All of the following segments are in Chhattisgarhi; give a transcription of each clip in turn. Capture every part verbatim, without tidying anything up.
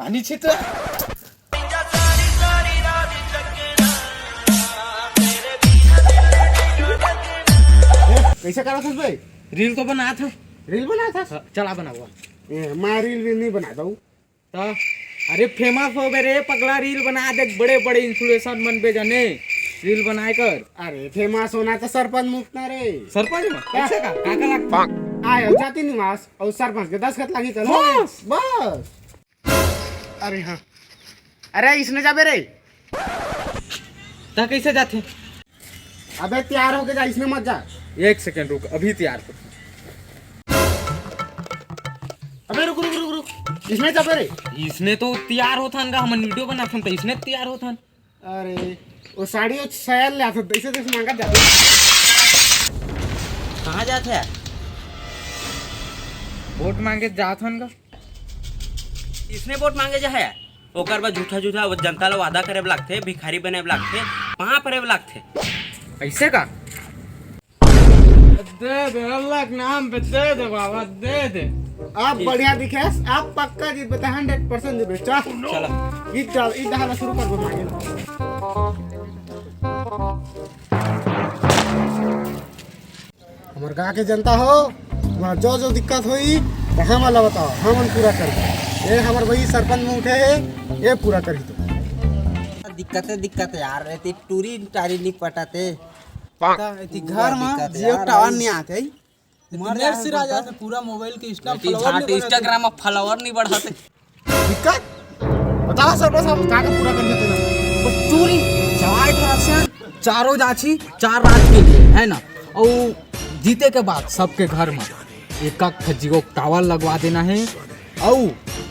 पानी छित। कैसे करत हस बे? रील तो बनात हस। रील बनात हस? हाँ, चला बनावा। ए, मैं रील वील नहीं बनाता हूँ। ता, अरे फेमस हो बे रे पगला, रील बना दे, बड़े बड़े इन्फ्लुएंसर मन बे जाने रील बनाए कर। अरे फेमस होना तो सरपंच मुफ्त ना रे। सरपंच में? कैसे का? का का लगता? आयो जाति निवास और सरपंच के दस्तखत लगी चलो। बस। बस। अरे हाँ। अरे इसने जाबे रे। ता कैसे जाथे? अबे तैयार होके जा, इसने मत जा। एक सेकंड रुक, अभी तैयार हो। अबे रुक रुक रुक रुक, इसने जाबे रे। इसने तो तैयार होथन गा, हमन वीडियो बनाथन त इसने तैयार होथन। अरे वो साड़ी वो सैल ले आथन, तैसे तैसे मांगा जाथे। कहाँ जाथे? वोट मांगे जाथन गा। इसने वोट मांगे जा है, ओकर बर झूठा झूठा वो जनता ला वादा करे बर लागथे, भिखारी बने बर लागथे, पाँव परे बर लागथे। ऐसे का? दे दे, अल्लाह के नाम पे दे दे बाबा, दे दे। आप बढ़िया दिखेस, आप पक्का जीतबे, हंड्रेड परसेंट जीतबे। चल, चलो। ईद डाल, ईद डालना शुरू कर दो मांगे। हमर गाँव के जनता हो, तुम्हारा जो जो दिक्कत होई, तो हमन ला बताओ, हमन पूरा करबो। ये हमर भाई सरपंच में उठे है, ये पूरा करही तो। दिक्कत है, दिक्कत है यार, एती टूरी टारी नहीं पटाते। एती घर में दिक्कत है जियो यार, टावर भाई। नहीं आते है। मर नेट जाए सिरा जाते, पूरा मोबाइल के Insta एती follower झाट नहीं बढ़ाते। Instagram में follower नहीं बढ़ाते। दिक्कत? बताओ सरपंच साहब, का का पूरा कर देते ना? बस चोरी, चढ़ाई था राशन, चारों जाछी, चार रात के लिए, है ना? और जीते के बाद सबके घर में एक एक जियो टावर लगवा देना है। और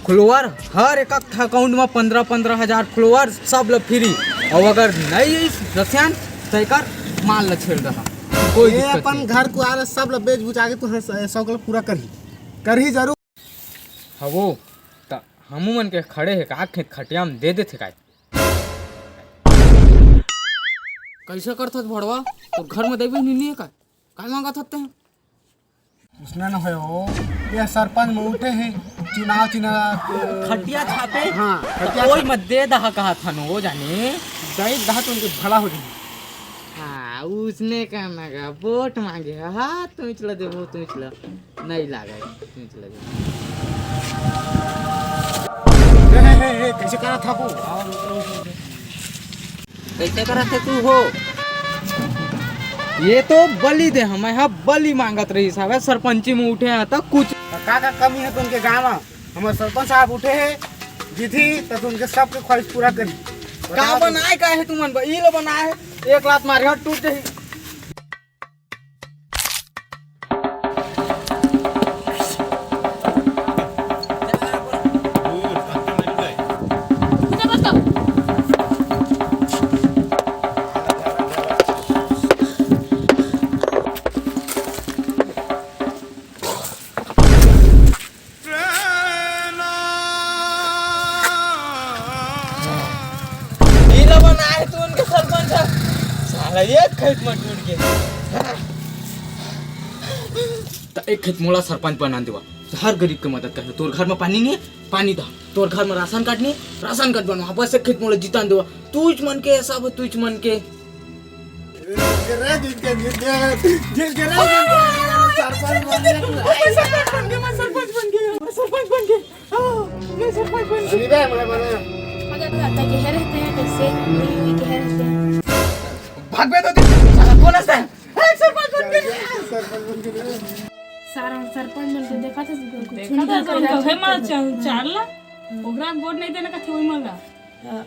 follower, हर एक एक अकाउंट में पन्द्रह पन्द्रह हजार follower, सब ला फ्री। और अगर नहीं रसियान, तो एकर माल ला छेड़ देना, कोई ये दिक्कत अपन नहीं। घर को आ रहा, सब ला बेच बुचा के तू हर स-, शौक ला पूरा करही, करही जरूर। हवो, त हमू मन के खड़े हे का खेत खटिया म दे देथे काय? कैसे करथस भड़वा? तोर घर में देवी नहीं है काय? काय मांगत हत्ते हैं? उसने न होय हो, ये सरपंच में उठे हैं, चुनाव चिन्ह खटिया छापे? हाँ, खटिया कोई छापे। मत दे दहा कहा था नो, वो जाने। दई दहा तो उनके भला हो जाए। हाँ, उसने कहना का वोट मांगे, हाँ, तू चला दे, वो तू चला। नहीं लागे, तू चला दे। हे, हे, हे, हे, कैसे करा था वो? कैसे करा थे तू हो? ये तो बलि दे, हमें हा बलि मांगत रही साहब, सरपंची में उठे हैं तो कुछ। तो का का कमी है तुमके गाँव में? हमर सरपंच साहब उठे हैं, जीती तो तुमके सबके ख्वाहिश पूरा करी। का बताओ तुम। बनाए का है तुमन ब-, ई लो बनाए है, एक लात मारे, हाँ, टूट जाही। हीरो बनाए तू उनके सरपंच ह। साला एक खेत में टूट गया। त एक खेत मोला सरपंच बना देवा। हर गरीब के मदद कर। तोर घर में पानी नहीं है, पानी दा। तोर घर में राशन कार्ड नहीं, राशन कार्ड बनवा। बस एक खेत मोला जितान देवा। तूच मन के सब, तूच मन के। जीत के रे, जीत के, जीत के, जीत के रे, जीत के, सरपंच बन गया तू। मैं सरपंच बन गया, मैं सरपंच बन गया, मैं सरपंच बन गया। हाँ, मैं सरपंच बन गया। अरे बे, मैं बना। अगर तक कहे रहते हैं कैसे, ये कहे रहते हैं। भाग बे तो तू, साला कौन है? ए, सरपंच बन गया। सरपंच बन गया। सारा सरपंच बन के देखा था, देखा था, तो कहे मार चल, चाल ला। ओकरा वोट नहीं देने का थी, वही मांगा। हाँ।